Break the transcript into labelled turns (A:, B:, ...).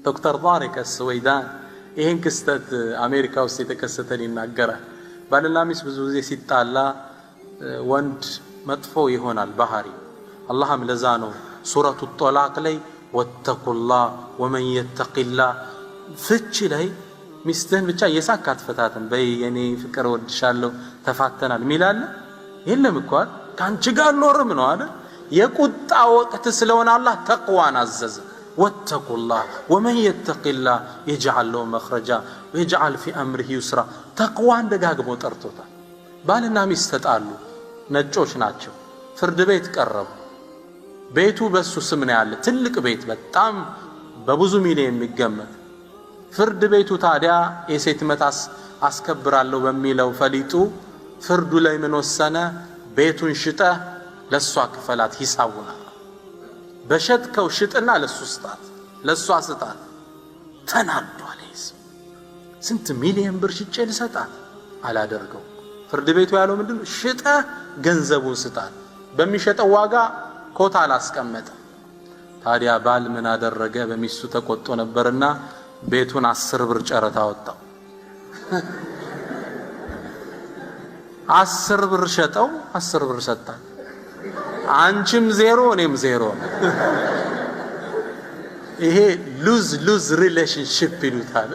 A: ዶክተር ጣሪቅ አስወይዳን ይህን ክስተት አሜሪካ ውስጥ የተከሰተን ይናገራል። ባልና ሚስት ብዙ ጊዜ ሲጣላ ወንድ መጥፎ ይሆናል ባህሪ። አላህም ለዛ ነው ሱረቱ ጦላቅ ላይ واتقوا الله ومن يتق الله። ፍቺ ላይ ሚስትህን ብቻ እየሳክ አትፈታትም። በይ የኔ ፍቅር ወድሻለሁ ተፋተናል ሚል አለ የለም እኮ አይደል? ከአንቺ ጋር አልኖርም ነው አይደል? የቁጣ ወቅት ስለሆነ አላህ ተቅዋን አዘዘ። واتقوا الله ومن يتق الله يجعل له مخرجا ويجعل في أمره يسرا። ተቅዋን ደጋግሞ ጠርቶታል። ባልና ሚስት ተጣሉ፣ ነጮች ናቸው። ፍርድ ቤት ቀረቡ። ቤቱ በሱ ስም ነው ያለ፣ ትልቅ ቤት በጣም በብዙ ሚሊዮን የሚገመት። ፍርድ ቤቱ ታዲያ የሴት መብት አስከብራለሁ በሚለው ፈሊጡ ፍርዱ ላይ ምን ወሰነ? ቤቱን ሽጠህ ለሷ ክፈላት፣ ሂሳቡና በሸጥከው ሽጥና ለሱ ስጣት፣ ለሷ ስጣት። ተናዷል። ይህ ስንት ሚሊዮን ብር ሽጬ ልሰጣት? አላደርገው። ፍርድ ቤቱ ያለው ምንድን ነው? ሽጠህ ገንዘቡን ስጣት። በሚሸጠው ዋጋ ኮታ አላስቀመጠ። ታዲያ ባል ምን አደረገ? በሚስቱ ተቆጦ ነበርና ቤቱን 10 ብር ጨረታ አወጣው። 10 ብር ሸጠው፣ 10 ብር ሰጣት። አንቺም ዜሮ እኔም ዜሮ ነው። ይሄ lose lose relationship ይሉታል።